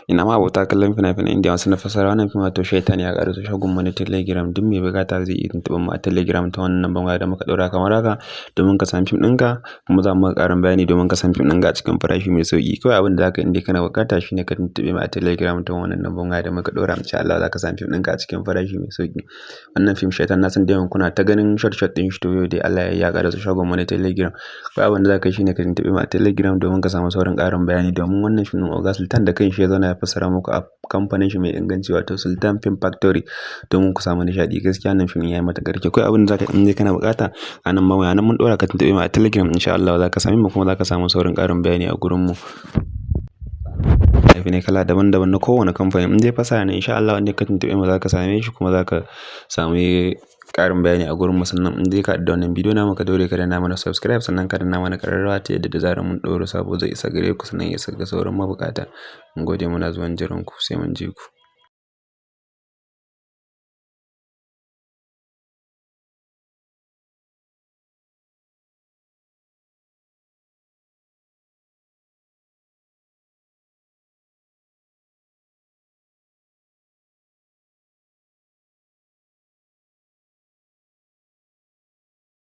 Ina ma abota kallon fina-finan Indiya masu na fassara. Wannan fim wato Shaitan ya ƙaraso shagon mu na Telegram. Duk mai buƙata zai iya tuntuɓar mu a Telegram ta wannan lambar waya da muka ɗaura kamar haka domin ka sami fim ɗinka, kuma za mu maka ƙarin bayani domin ka sami fim ɗinka a cikin farashi mai sauƙi. Kawai abin da za ka yi in dai kana buƙata shine ka tuntuɓe mu a Telegram ta wannan lambar waya da muka ɗaura. Insha Allah za ka sami fim ɗinka a cikin farashi mai sauƙi. Wannan fim Shaitan, na san da yawan kuna ta ganin short short ɗin shi, to yau dai Allah ya ƙaraso shagon mu na Telegram. Kawai abin da za ka yi shine ka tuntuɓe mu a Telegram domin ka samu sauran ƙarin bayani, domin wannan fim ɗin Oga Sultan da kanshi ya zauna ya fassara muku a kamfanin shi mai inganci, wato Sultan Film Factory, domin ku samu nishaɗi. Gaskiya wannan fim ya yi matuƙar kyau. Kawai abin da za ka yi in dai kana buƙata, a nan ma nan mun ɗora, ka tuntuɓe mu a Telegram. Insha Allah za ka same mu kuma za ka samu sauran ƙarin bayani a gurin mu. Fina-finai kala daban-daban na kowane kamfani. In dai fassara ne, insha Allah in dai ka tuntuɓe mu za ka same shi kuma za ka sami ƙarin bayani a gurin mu. Sannan in dai ka haɗu da wannan bidiyo namu, ka daure ka danna mana subscribe, sannan ka danna mana ƙararrawa ta yadda da zarar mun ɗora sabo zai isa gare ku, sannan ya isa ga sauran mabuƙata. Mun gode, muna zuwan jiran ku, sai mun ji ku.